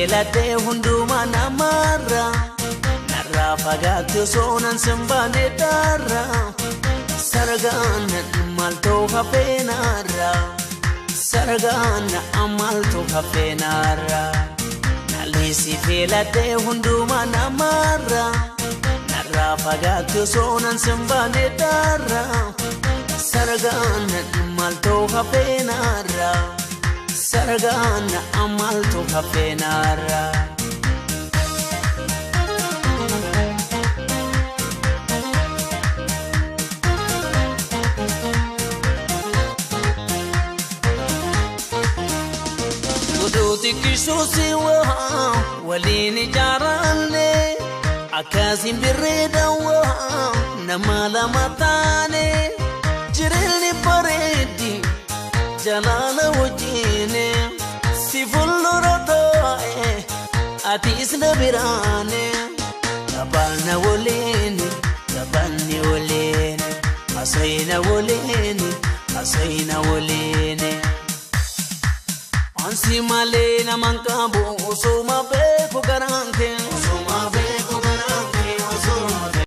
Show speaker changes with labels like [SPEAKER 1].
[SPEAKER 1] filadhee hundumaa namarra. Narraa fagaatti osoo nan simbaane daarra. Sargaan maaltu hafeenarra. Sargaan maaltu hafeenarra. Nalisi filadhee hundumaa namarra. Narraa fagaatti osoo nan simbaane daarra. Sargaan maaltu hafeenarra. Sargaan maaltu hafeenarra. Xiqqisuusi waa waliin ijaaranne, akkasiin birreedha waa nama lama taane, jireenyi bareeddi jalaala wajjin si fuuldura taa'e, atis na biraane. Taphanna waliin, taphanni waliin, haasayina waliin, haasayina waliin. Ansi malee naman qabu osuma beeku garaan kee.